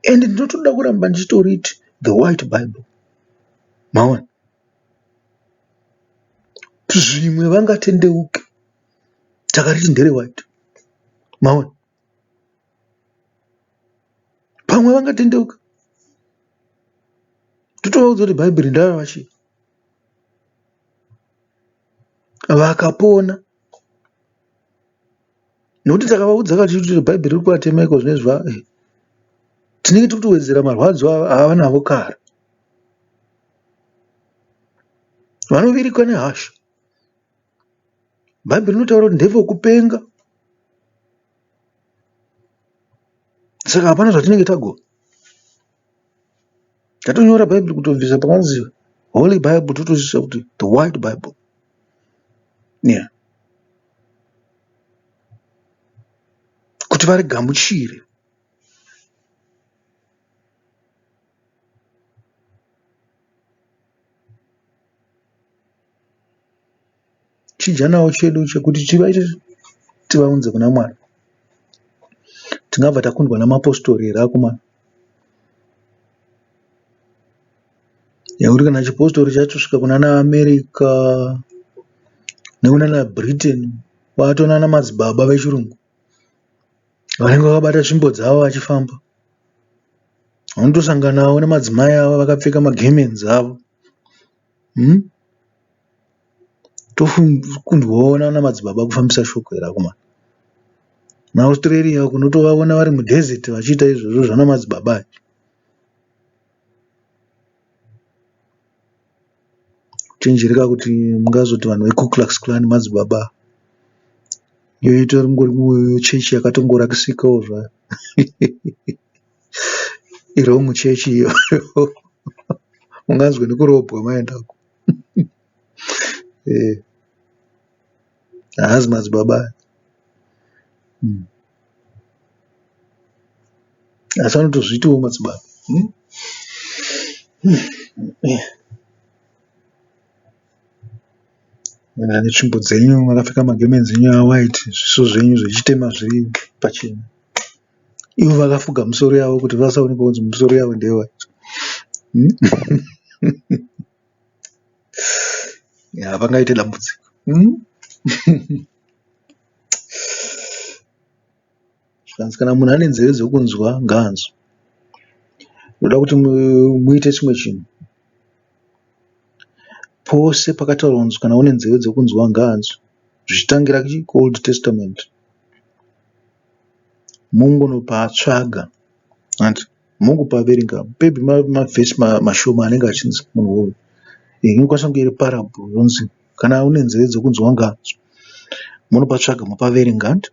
and ndinotoda kuramba ndichitoriti the white bible maona zvimwe vangatendeuke takariti ndere white maona Pamwe vangatendeuka. Totovaudza kuti Bhaibheri ndarava chii. Vakapona. Nekuti takavaudza ka tichiti Bhaibheri riri kuvatema iko zvino izvi eh, tinenge tiri kutowedzera marwadzo avanavo kare. Vanovirikwa nehasha. Bhaibheri rinotaura kuti ndevokupenga. Saka hapana zvatinenge tagona. Tatonyora Bhaibheri kutobvisa pakanzi Holy Bible totoisa kuti the White Bible. Yeah. Kuti varigamuchire. Chijanawo chedu chekuti tivaite tivaunze kuna Mwari. Tingabva takundwa namapostori here akomana? Nekuti kana chipostori chatosvika kunana America nekunana Britain kwatonana madzibaba vechirungu vanenge vakabata tsvimbo dzavo vachifamba. Vanotosanganawo nemadzimai avo vakapfeka magemenzi avo. Tokundwawo nana madzibaba kufambisa shoko here akomana. MaAustralia uko unotovaona vari mudesert vachiita izvozvo zvana madzibaba aya. Kuchenjereka kuti mungazoti vanhu veKu Klux Klan madzibaba. Iyo itori chechi yakatongorasikawo zvayo. Iwrong chechi iyoyo. Munganzwe nekurobwa maendako. Haazi madzibaba aya. Asi vanotozviitawo madzibaba. Netsvimbo dzenyu makapfeka magemenzi enyu awhite zviso zvenyu zvechitema zviri pachena. Ivo vakafuga misoro yavo kuti vasaonekwa kunzi misoro yavo ndeyewhite. Pangaite dambudziko. Zvikanzi kana munhu ane nzeve dzekunzwa ngaanzwe. Ndoda kuti muite chimwe chinhu. Pose pakataurwa kunzi kana une nzeve dzekunzwa ngaanzwe zvichitangira kuOld Testament mongonopatsvaga hanti mongopaverenga maybe mavhesi mashoma anenge achinzi munhu uyu inokwanisa kunge iri parable yonzi kana une nzeve dzekunzwa ngaanzwe monopatsvaga mopaverenga hanti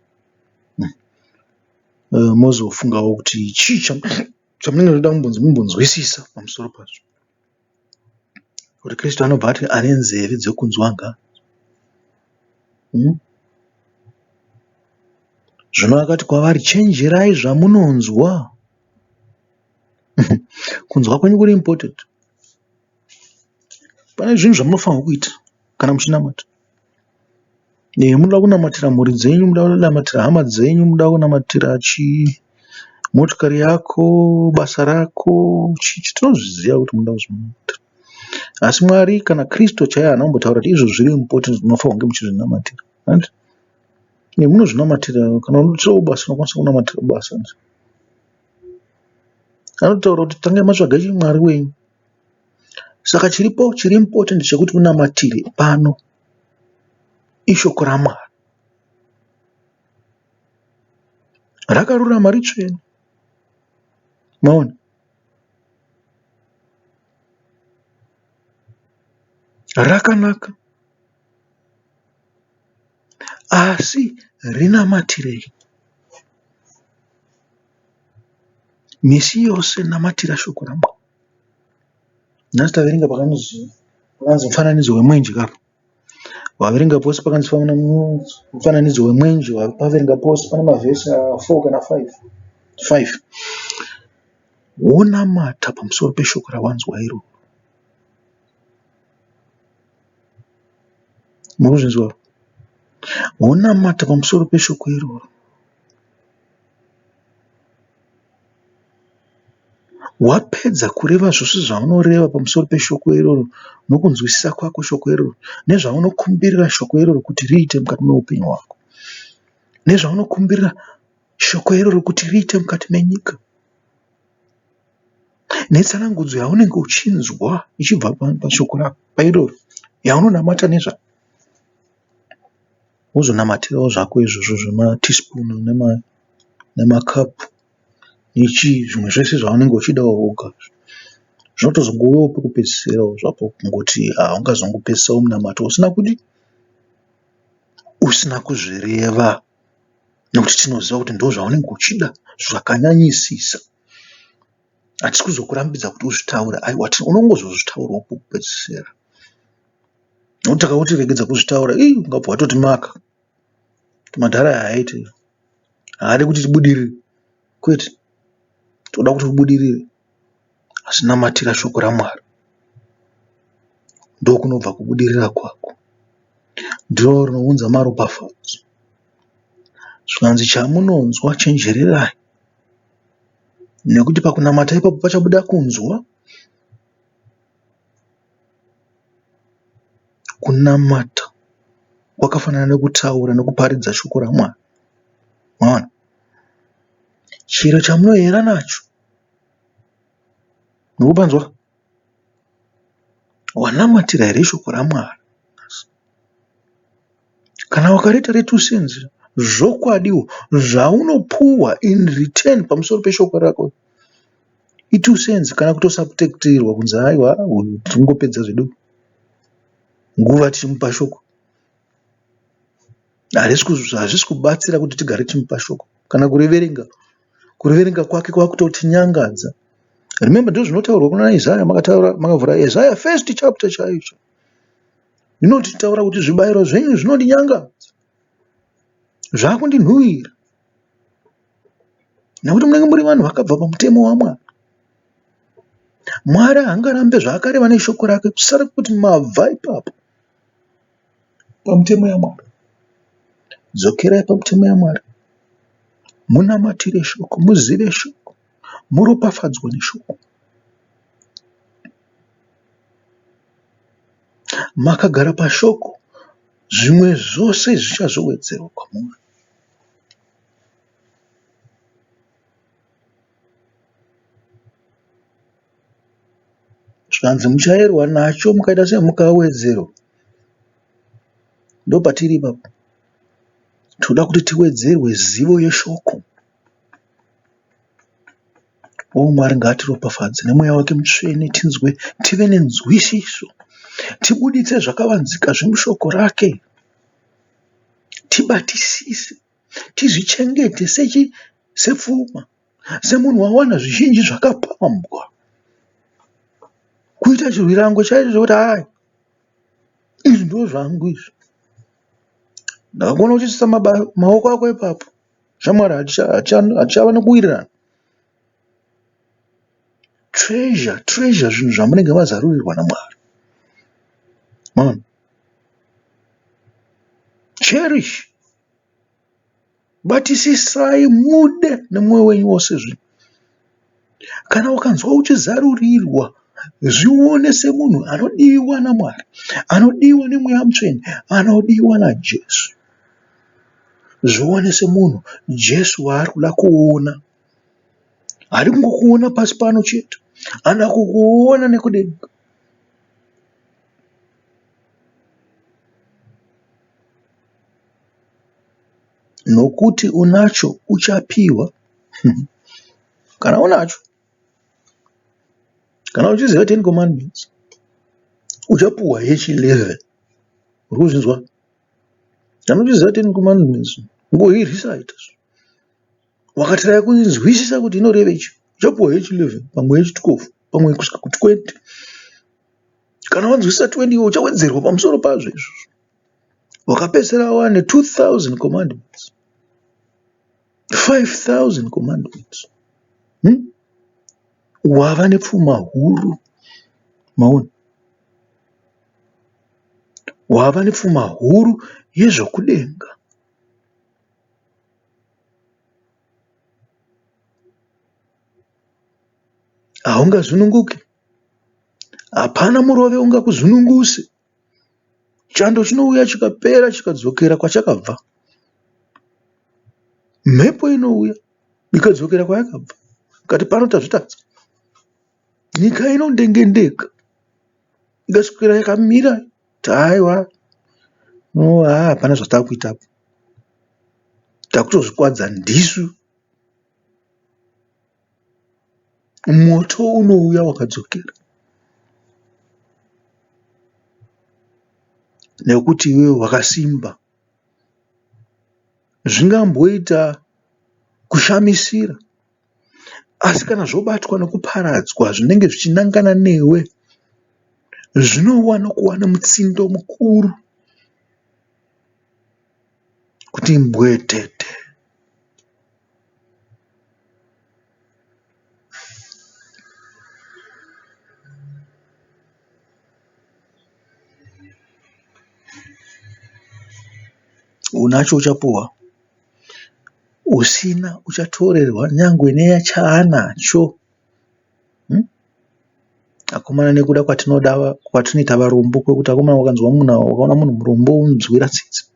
mozofungawo kuti chii chamunenge muchida mumbonzwisisa pamusoro pazvo. Kuti Kristu anobva ati ane nzeve dzekunzwa ngaanzwe. Zvino akati kwavari, chenjerai zvamunonzwa. Kunzwa kwenyu kuri important. Pane zvinhu zvamunofanirwa kuita kana muchinamata. Munoda kunamatira mhuri dzenyu, munoda kunamatira hama dzenyu, munoda kunamatira chii, motikari yako, basa rako, chii chii tinozviziva kuti munoda kuzvinamatira. Asi Mwari kana Kristu chaiye haana kumbotaura kuti izvozvo zviri important munofanirwa kunge muchizvinamatira. Handiti? Munozvinamatira kana uchida basa unokwanisa kunamatira basa. Anotaura kuti tangai matsvaga Mwari wenyu. Saka chiripo chiri important chekuti unamatire pano ishoko raMwari. Rakarurama ritsvene. Maona? Rakanaka. Asi rinamatirei. Misi yose namatira shoko raMwari. Nhasi taverenga pakanzi mufananidzo wemwenje ka apa. Waverenga pose pakanzi mufananidzo wemwenje wapaverenga pose pane mavhesi 4 kana 5. 5. Wonamata pamusoro peshoko rawanzwa iroro. Murikuzvinzwa? Wonamata pamusoro peshoko iroro. Wapedza kureva zvose zvaunoreva pamusoro peshoko iroro nokunzwisisa kwako shoko iroro nezvaunokumbirira shoko iroro kuti riite mukati meupenyu hwako nezvaunokumbirira shoko iroro kuti riite mukati menyika. Netsanangudzo yaunenge uchinzwa ichibva pashoko pairoro yaunonamata nezvayo. Wozonamatirawo zvako izvozvo zvemateaspoon nemacup nechii zvimwe zvese zvaunenge uchidawo woga. Zvinotozongouyawo pekupedzisirawo zvapo kungoti haungazongopedzisawo munamato usina kudii? Usina kuzvireva nekuti tinoziva kuti ndozvaunenge uchida zvakanyanyisisa. Hatisi kuzokurambidza kuti uzvitaure aiwa unongozozvitaurawo pekupedzisira. Nekuti takakuti regedza kuzvitaura ii ungabva watoti maka. Kuti madhara aya haaiti haadi kuti tibudirire. Kwete, toda kuti ubudirire asi namatira shoko raMwari. Ndokunobva kubudirira kwako. Ndiro rinounza maropafadzo. Zvikanzi chamunonzwa chenjererai nekuti pakunamata ipapo pachabuda kunzwa. Kunamata kwakafanana nekutaura nekuparidza shoko raMwari. Maona? Chiro chamunoyera nacho mukupanzwa? Wanamatira here shoko raMwari? Kana wakariita re2 cents zvokwadiwo zvaunopuwa in return pamusoro peshoko rako i2 cents kana kutosubtractirwa kunzi haiwa uyu tingopedza zvedu nguva tichimupa shoko. Hazvisi kubatsira kuti tigare tichimupa shoko kana kuriverenga. Kuriverenga kwake kwakutotinyangadza. Remember ndozvinotaurwa kuna Isaiah makataura makavhura Isaiah first chapter chaicho. Inotitaura kuti zvibayiro zvenyu zvinondinyangadza. Zvakundinhuwira. Nekuti munenge muri vanhu vakabva pamutemo waMwari. Mwari haangarambe zvaakareva neshoko rake kusara kwekuti mabva ipapo pamutemo yaMwari. Dzokerai pamutemo yaMwari. Munamatire shoko, muzive shoko, muropafadzwe neshoko. Makagara pashoko, zvimwe zvose zvichazowedzerwa kwamuri. Zvikanzi muchaerwa nacho mukaita sei mukawedzerwa. Ndopatiri ipapo. Tinoda kuti tiwedzerwe zivo yeshoko. O Mwari ngaatiropafadze nemweya wake mutsvene tinzwe tive nenzwisiso tibuditse zvakavanzika zvemushoko rake tibatisise tizvichengete sechi sepfuma semunhu wawana zvizhinji zvakapambwa kuita chirwirango chaicho chekuti hai izvi ndozvangu izvi ndakakuona uchiisa maoko ako ipapo Shamwari hatichava nekuwirirana. Treasure, treasure zvinhu zvamunenge mazarurirwa naMwari. Maona? Cherish. Batisisai mude nemwoyo wenyu wose zvinhu. Kana ukanzwa uchizarurirwa zvione semunhu anodiwa naMwari, anodiwa nemweya mutsvene, anodiwa naJesu. Zvione semunhu Jesu waari kuda kuona. Haadi kungokuona pasi pano chete, anoda kukuona nekudenga. Nokuti unacho uchapiwa. Kana unacho, kana uchiziva Ten Commandments, uchapuwa yechi 11. Uri kuzvinzwa? Kana uchiziva Ten Commandments, ngoirecite. Wakatiraya kuinzwisisa kuti inorevei, uchapuwa yechi 11, pamwe yechi 12, pamwe kusvika ku 20. Kana wanzwisisa 20 iwe uchawedzerwa pamusoro pazvo izvozvo. Wakapedzisira wane 2000 commandments. 5000 commandments. Wava nepfuma huru. Maona? Wava nepfuma huru yezvokudenga. Haungazununguki. Hapana murove ungakuzununguse. Chando chinouya chikapera chikadzokera kwachakabva. Mhepo inouya ikadzokera kwayakabva. Ikati pano tazvitadza. Nyika inondengendeka ikaswera yakamira kuti haiwa haa hapana zvatakuita apa. Takutozvikwadza ndisu. Moto unouya wakadzokera nekuti iwewe wakasimba. Zvingamboita kushamisira asi kana zvobatwa nokuparadzwa zvinenge zvichinangana newe zvinowana kuwana mutsindo mukuru kuti mbwetete. Unacho uchapuhwa, usina uchatorerwa nyangwe nechaanacho. Akomana nekuda kwatinoda kwatinoita varombo kwekuti akomana ukanzwa munhu ukaona munhu murombo unonzwira tsitsi.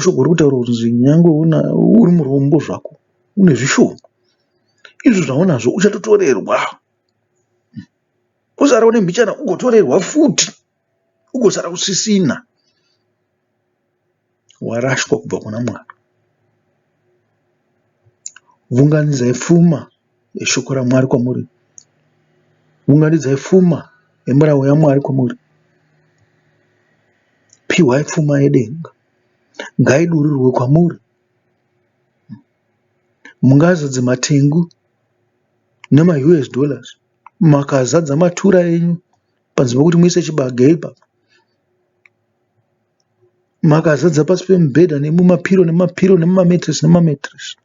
Shoko riri kutaura kuti nyangwe uri murombo zvako une zvishoma izvo zvaunazvo uchatotorerwa. Usara une mbichana ugotorerwa futi ugosara usisina. Warashwa kubva kuna Mwari. Vunganidzai pfuma yeshoko raMwari kwamuri. Unganidzai pfuma yemurau yaMwari kwamuri. Pihwai pfuma yedenga. Ngaidururwe kwamuri. Mungazadze matengu nemaUS dollars makazadza matura enyu panzvimbo pekuti muise chibage ipapo. Makazadza pasi pemubhedha nemumapiro nemumapiro nemumametiresi nemumametiresi.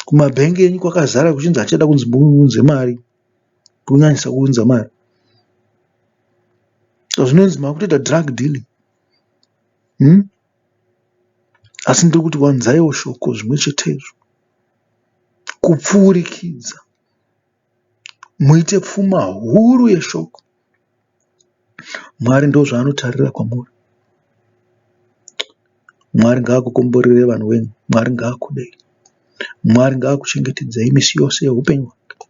Kumabhengi enyu kwakazara kuchinzi hatichada kunzi muunze mari. Kunyanyisa kuunza mari. Zvinonzi makutoita drug dealing. Asi ndiri kuti wanzaiwo shoko zvimwe chetezvo. Kupfuurikidza. Muite pfuma huru yeshoko. Mwari ndozvaanotarira kwamuri. Mwari ngaakukomborerei vanhu venyu. Mwari ngaakudei. Mwari ngaakuchengetedzei misi yose yeupenyu hwake.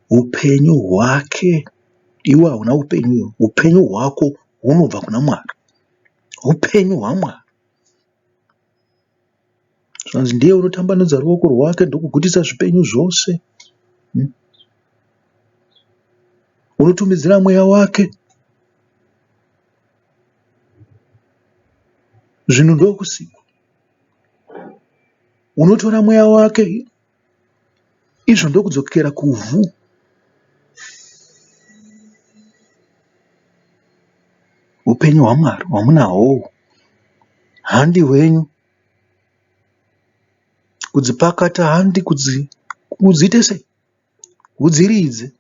Upenyu hwake iwe hauna upenyu iwe. Upenyu hwako hunobva kuna Mwari. Upenyu hwaMwari. Zvanzi ndiye unotambanudza ruoko rwake ndokugutisa zvipenyu zvose. Unotumidzira mweya wake zvinhu ndokusikwa. Unotora mweya wake izvo ndokudzokera kuvhu. Upenyu hwaMwari hwamunahwo uhwu handi hwenyu. Kudzipakata handi kudziite sei? Udziridze.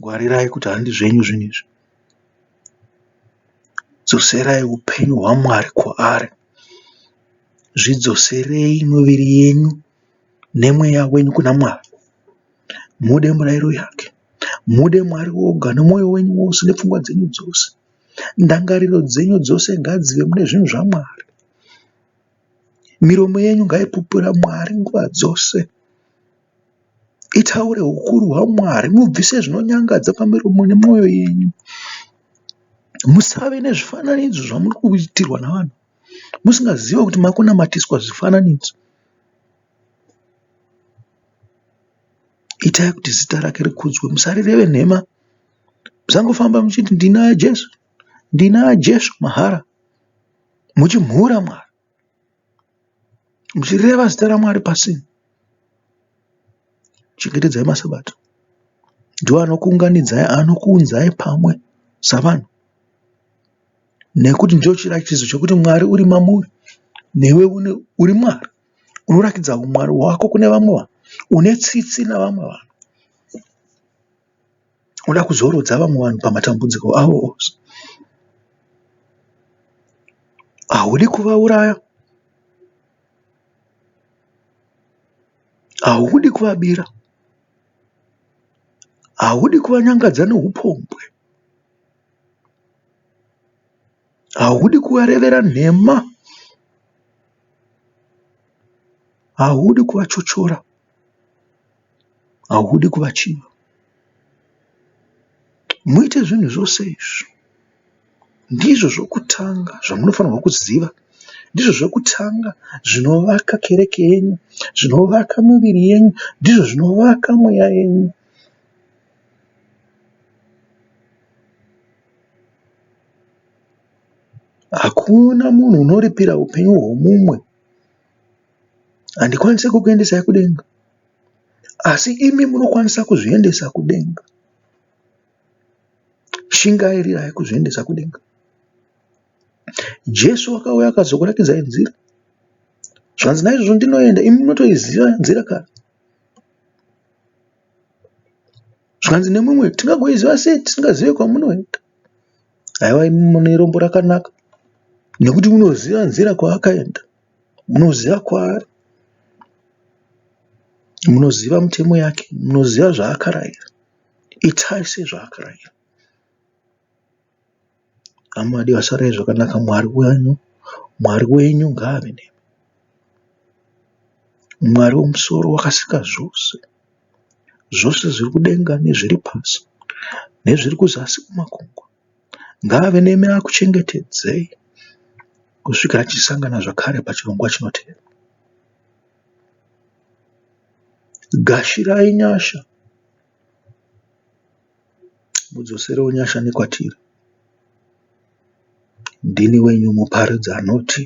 Ngwarirai kuti handi zvenyu zvinhu izvi. Dzoserai upenyu hwaMwari kwaari. Zvidzoserei miviri yenyu nemweya wenyu kuna Mwari. Mude murairo yake. Mude Mwari woga nemwoyo wenyu wose nepfungwa dzenyu dzose. Ndangariro dzenyu dzose ngadzive mune zvinhu zvaMwari. Miromo yenyu ngaipupure Mwari nguva dzose. Itaure hukuru hwaMwari mubvise zvinonyangadza pamiromo nemwoyo yenyu. Musave nezvifananidzo zvamuri kuitirwa navanhu musingazive kuti makunamatiswa zvifananidzo. Itai kuti zita rake rikudzwe musarireve nhema. Musangofamba muchiti ndina Jesu, ndina Jesu mahara muchimhura Mwari muchireva zita raMwari pasina. Chengetedzai masabata ndiwo anokuunganidzai anokuunzai pamwe savanhu nekuti ndicho chiratidzo chekuti Mwari uri mamuri newe uri Mwari unoratidza humwari hwako kune vamwe vanhu une tsitsi navamwe vanhu. Unoda kuzorodza vamwe vanhu pamatambudziko avo ose. Haudi kuvauraya. Haudi kuvabira. Haudi kuvanyangadza neupombwe. Haudi kuvarevera nhema. Haudi kuvachochora. Haudi kuvachiva. Muite zvinhu zvose izvi. Ndizvo zvokutanga zvamunofanirwa kuziva. Ndizvo zvokutanga zvinovaka kereke yenyu, zvinovaka miviri yenyu, ndizvo zvinovaka mweya yenyu. Hakuna munhu unoripira upenyu hwomumwe. Handikwanise kukuendesai kudenga, asi imi munokwanisa kuzviendesa kudenga. Shingairirai kuzviendesa kudenga. Jesu akauya akazokuratidzai nzira. Zvanzi naizvozvo ndinoenda, imi munotoiziva nzira kare. Zvikanzi nemumwe, tingagoiziva sei tisingazive kwamunoenda? Haiwa imi mune rombo rakanaka nekuti munoziva nzira kwaakaenda, munoziva kwaari, munoziva mitemo yake, munoziva zvaakarayira. Itai sezvaakarayira. Hama vadiwa sarai zvakanaka Mwari wenyu, Mwari wenyu ngaave nemi. Mwari womusoro wakasika zvose, zvose zviri kudenga nezviri pasi nezviri kuzasi kumakungwa. Ngaave nemi akuchengetedzei kusvikira tichisangana zvakare pachirongwa chinotevera. Gashirai nyasha. Mudzoserewo nyasha nekwatiri. Ndini wenyu muparidzi anoti.